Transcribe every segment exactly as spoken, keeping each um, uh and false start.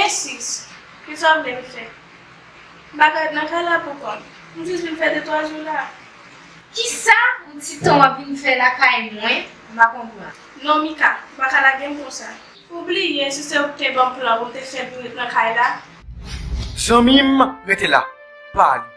Sis, kisa w vle m fè? M pa ka ret nan kay la poukò m. M jis vin fè de twa jou la. Kisa yon ti tan w ap vin fè lakay mwen? M pa konprann. Non, Mika, ou pa ka lage m konsa. Ou bliye si se ou ki te ban m plan pou m te fè vin ret nan kay la? Zanmi m, rete la. Pa ale.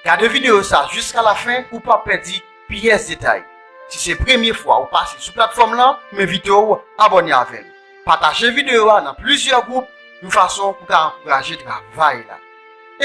Gade videyo sa jiska lafen pou w pa pèdi pyès detay. Si se premye fwa ou pase sou platfòm lan, m envite w abòne avè n. Pataje videyo a nan plizyè gwoup, yon fason pou w ka ankouraje travay la.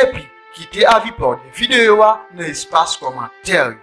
Epi, kite avi pa w de videyo a nan espas kòmantè yo.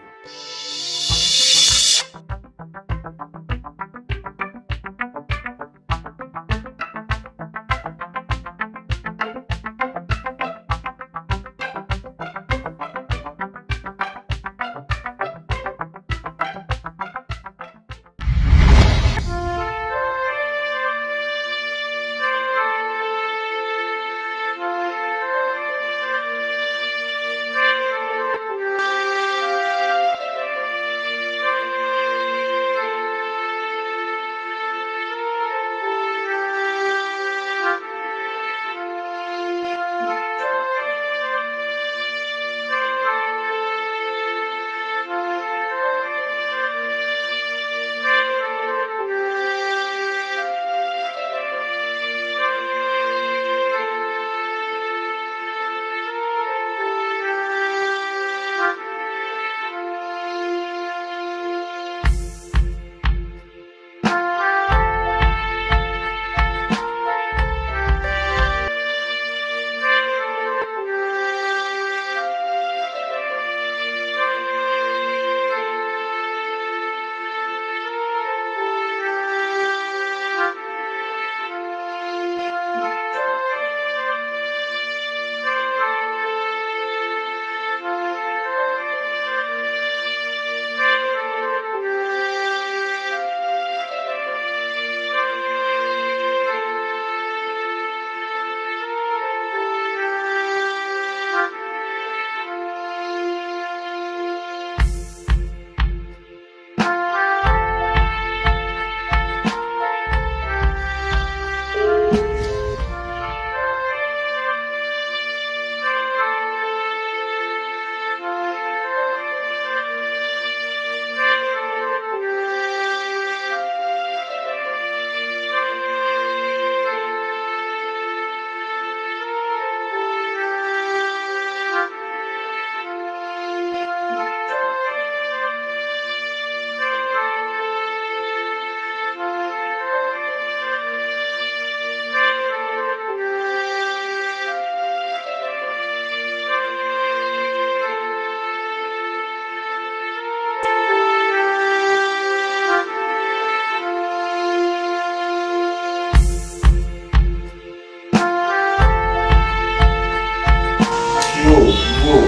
Yo, bro,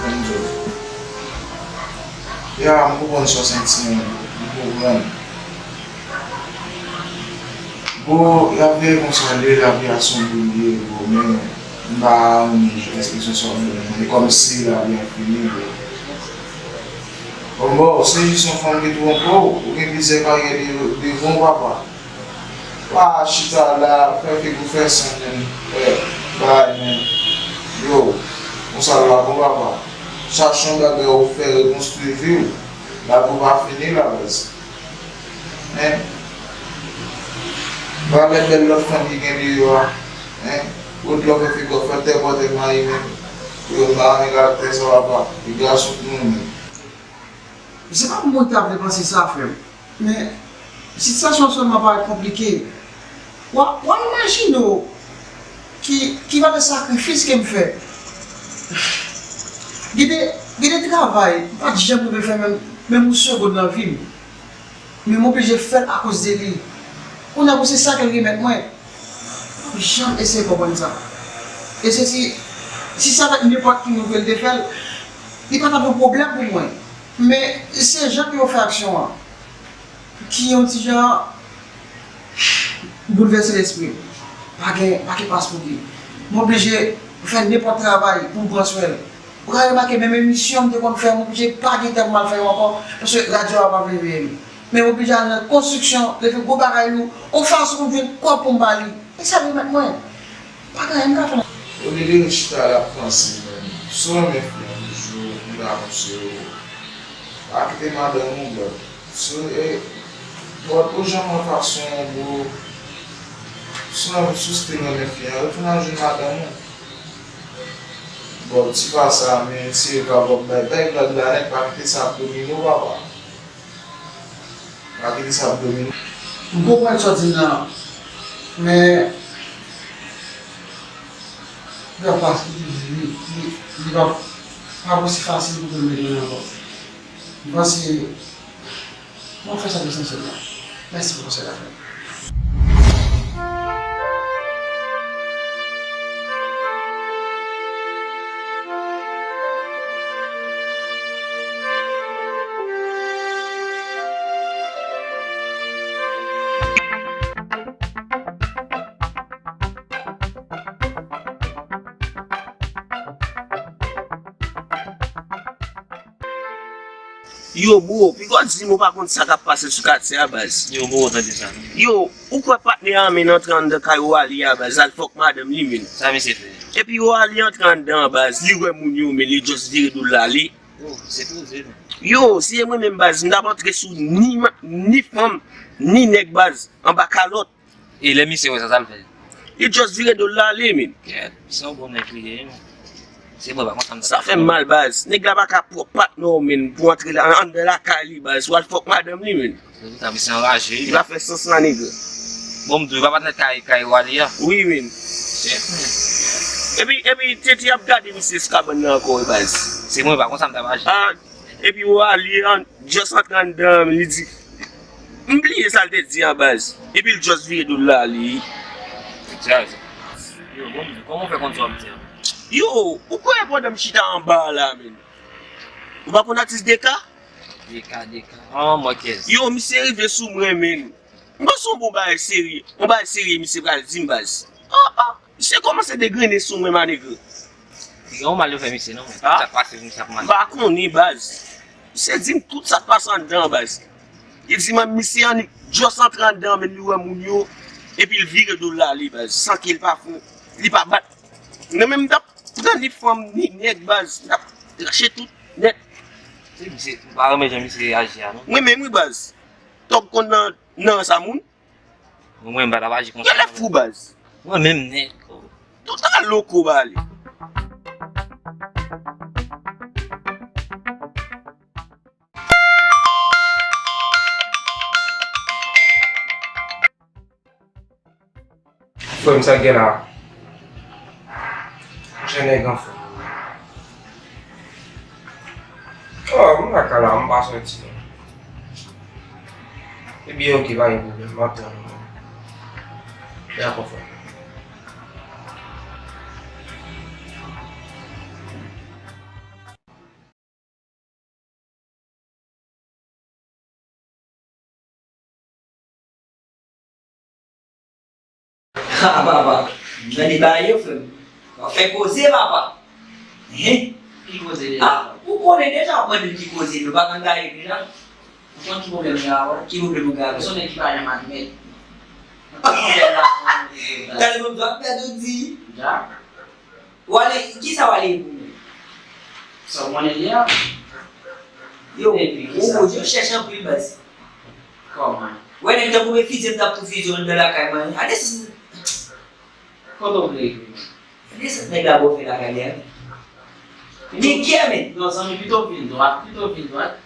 ban m di w. Ya, m konprann sa w santi, man. M konprann. Bro, lavi a konsa l ye, lavi a sonb li ye, bro, men m pa renmen ekspresyon sa w fè, man. E kòmsi lavi a fini, bro. Bon, bro, se jis yon fanm ki twonpe w, ou gen plizyè karyè de-, devan w, papa. Pa chita la, fè figi w fè san, men, fè bagay, men. Yo, konsa l la, bon, papa. Chache yon bagay ou fè rekonstwi vi w. Lavi w pa fini la, baz. Hein? Valè bèl lòt fanm ki gen deyò a. Hein? Wout lò fè figi w fè tè pòtè mayi menm. Yo, m pa renmen karaktè sa, papa. E gason pou nou menm. Se pa pou mwen ki ta vle panse sa, frè m. Men, sitiyasyon an sèlman parèt konplike. W a, w a imajine w ki, ki valè sakrifis ke m fè. Gen de, gen de travay, m pa t janm rive fè menm, menm yon segonn nan vi m. Men m oblije fè l akoz de li. Kounye a pou se sa ke l remèt mwen. Janm eseye konprann sa. E se si, si se avèk nenpòt ki moun ke l te fè l, li pa t ap yon pwoblèm pou mwen. Men se jan ke yo fè aksyon an ki yon ti jan boulvèse lespri m. Pa gen, pa gen pas pou li. M oblije fè nenpòt travay pou m pran swen l. Ou ka remake menm emisyon m te konn fè, m oblije pa gen tan pou m al fè yo ankò, paske radyo a pa vle peye m. Men m oblije al nan konstriksyon, leve gwo bagay lou, yon fason pou m jwenn kòb pou m ba li. E sa l remèt mwen. Pa Anyen m ka fè. Olye de ret chita la ap panse, men, si w renmen fi an toujou, m ta konseye w, pa kite madanm ou, bro. Si w, e, bro, ou janm wè fason, bro. Si w, si w still renmen fi an, retounen al jwenn madanm ou. Bro, ti pa sa, men, se vag w ap bay. Bay vag la nèt, pa kite sa ap domine w, papa. Pa kite sa ap domine. M konprann sa w di m nan, men li pa, li, li, li pa, pa osi fasil pou ke l mete nan kò. M panse, m ap fè sa ki esansyèl la. Mèsi pou konsèy la, frè m. Yo, bro, piga w di m ou pa konn sa k ap pase sou katye a, baz. Yo, bro, tande sa. Yo, ou kwè patnè a menm antre anndan kay Wally a, baz, al fòk madanm li, menm. Sa misye fè? Epi Wally antre anndan an, baz, li wè moun yo, men li just vire do l ale. Oh, se poze, non. Yo, si e mwen menm, baz, m t ap antre sou ni ma-, ni fanm, ni nèg, baz, anba kalòt. E lè misye wè sa, sa l fè? Li just vire do l ale, men. Kèt, se yon bon nèg li ye, men. Se mwen pa konn sa m t ap fè. Sa fè m mal, baz. Nèg la pa ka pwòp patnè w, men, pou antre la, anndan lakay li, baz. W al fòk madanm li, men. Sa misye anraje, wi. Li pa fè sans la, nèg. Bon, m di w, li pa patnè kay, kay Wally a. Wi, men. Shit, men. Epi, epi, Tete ap gade misye sou kabann nan ankò, wi, baz. Se mwen pa konn sa m t ap aji. Ah, epi Wally an, just antre anndan, li di, m bliye sa l te di an, baz. Epi l just vire do l ale. Jazz. Yo, bon, kòman w fè konn sa w ap di an? Yo, ou kwè pandan m chita anba a la, men? Ou pa konn atis D K? D K, D K. An, mwen kèz. Yo, misye rive sou mwen, men. M panse yon bon bagay serye. Yon bagay serye, misye pral di m, baz. Ah, ah. Misye kòmanse degrennen sou mwen, manegre. Gen yon mal yo fè misye, non, men. Ah? Sa k pase misye ap mal? M pa konnen, baz. Misye di m tout sa k pase anndan an, baz. Li di m, misye annik just antre anndan an, men li wè moun yo, epi l vire do l ale, baz, san ke l pa fon, li pa bat. Nan men m t ap pran ni fanm, ni nèg, baz. M t ap rache tout nèt. Se misye, m pa renmen jan misye reyaji a, non. Mwen menm, wi, baz. Tòg konn nan, nan sa moun. Mwen, mwen, m pa t ap aji konsa. Genlè fou, baz. Mwen menm nèt. Tout a loko, bale. Frè m, sa k gen la? Jan nèg anfòm. Oh, m lakay la, m pa soti non. Ebyen, oke, pa gen pwoblèm, m ap tann ou. Dakò, frè m. Ha, papa. Nan li ba yo, frè m. W ap fè koze, papa. Hen? Ki koze deja? Ah, ou konnen deja, w ap mande ki koze, nou pa konn gaye deja. Ou konn ki pwoblèm gen avè w? Ki pwoblèm ou gen avè l? Se yon nèg ki pa janm admèt. Ou konn pwoblèm la, ou konn pwoblèm la. Gade, bon, w ap pèdi, ou di. Ja. Wale, kisa Wale ye pou mwen? Sa w konnen li a? Yo, epi, ou, kisa? Ou, yo chèche anpil baz. Kòman? Wè, nèg tankou men fizye m t ap tou fizye w anndan lakay mwen. Ade si. Kote w vle rive? Ade sa nèg la ba w fè lakay li a. Li kè, men. Non, zanmi, pito vin dwat, pito vin dwat.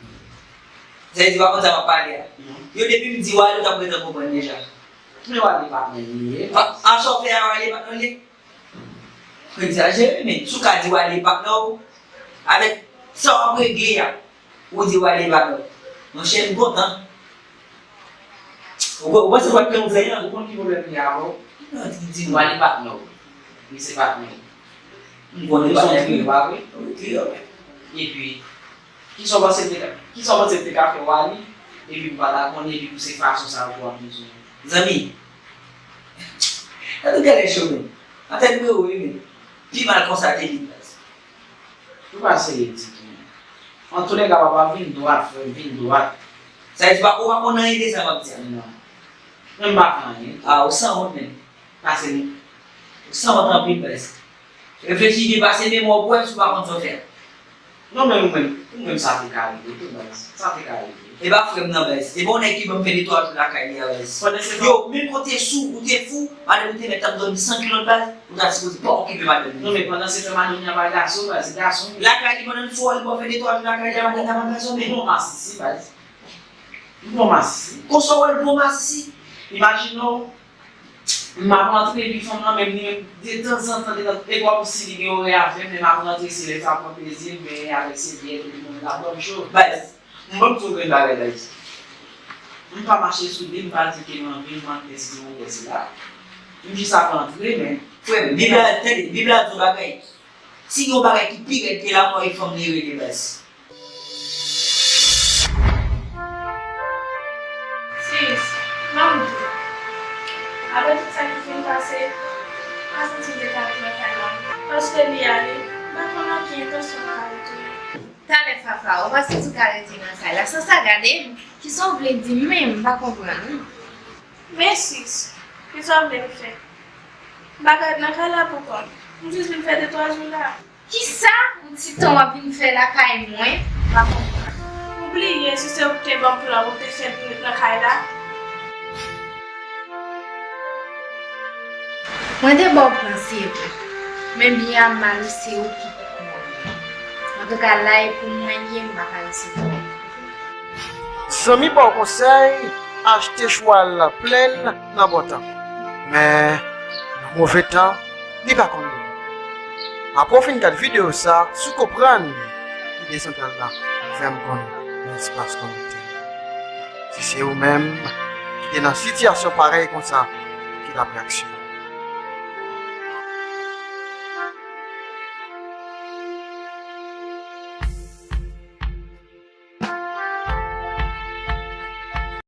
Sa vle di, pa konn sa m ap pale a. Non. Yo, depi m di Wale, w t ap gentan konprann deja. Men Wale pa nan li ye. A, a sa w fè a, Wale pa nan li? Egzajere, men si w ka di Wale patnè w, avèk sa w ap regle a, ou di Wale patnè w. Monchè, m kontan. Ou, ou panse w ap pran yon zanyan? Ou konn ki pwoblèm li avè w? Non, di, di m. Wale patnè w. Li se patnè w. M konnen patnè w, pa vre? Wi, wi. Epi, kisa w panse te ka, kisa w panse te ka fè Wale, epi m pa ta konnen, epi pou se fason sa yo pou w ap bezwen. Zanmi, gade gèlè cho, men. An tèt mwen, wi, men. Pi mal konsa te vin baz. Ou pa serye ditou, men. Antoulèka, papa, vin dwat, frè m, vin dwat. Sa vle di, pa, ou pa konn anyen de sa m ap di a. Non. Men m pa fè anyen. A, ou sanwont, men. Pase m. San wont anpil, baz. Reflechi byen, pase memwa w pou wè si w pa konn sa w fè. Non, men ou menm, ou menm sa te ka rive tou, baz. Sa te ka rive. E pa frè m nan, baz. E pa yon nèg ki ban m fè de twa jou lakay li a, baz. Pandan se tan, yo, menm kote sou, ou te fou, madanm li te mèt ap dòmi san kilòt, baz. Ou ta sipoze pa okipe madanm li. Non, men pandan se tan, madanm li a pa gason, baz, se gason. Lakay li, pandan l fou, li ban fè de twa jou lakay li a, madanm li a pa gason, men. Bon, masisi, baz. Bon, masisi. Konsa w wè l bon masisi? Imajine w, m ap rantre, epi fanm nan menm, li menm, detanzantan, detan, e pa kòmsi li gen orè avè m, men m ap rantre, se lè sa pran plezi l, men avèk sèvyèt, epi mwen, l ap ban m cho. Baz, m ban m di w yon grenn bagay, baz. M pa mache sou li, m pa di ke m anvi, m anvi si ou wè sila. M jis ap rantre, men. Frè m, Bib la, tande, Bib la di yon bagay. Si gen yon bagay ki pi rèd ke lanmò, e fanm li rele, baz. Sis, ban m di w, apre tout sa ki fin pase, m pa santi m te ka ret nan kay la. Paske li ale, m pa konn nan ki entansyon m ka retounen. Talè Fafa, ou pa santi w ka rete nan kay la? San sa gade m, kisa w vle di m menm? M pa konprann, wi. Men sis, kisa w vle m fè? M pa ka ret nan kay la pou kò m. M jis vin fè de twa jou la. Kisa yon ti tan w ap vin fè lakay mwen? M pa konprann. Ou bliye si se ou ki te ban m plan pou m te fè vin ret nan kay la? Mwen te ba w plan, se vre. Men byen ak mal ou, se ou ki pou pran yo. Antouka, la e pou mwen l ye, m pa ka resevwa l. Zanmi ba w konsèy, achte chwal plen nan bon tan. Men, nan move tan, li pa konn bon. Apre w fin gad videyo sa, si w konprann, ide santral la, fè m konnen nan espas kòmantè. Si se ou menm ki te nan sitiyasyon parèy konsa, ki la reyaksyon?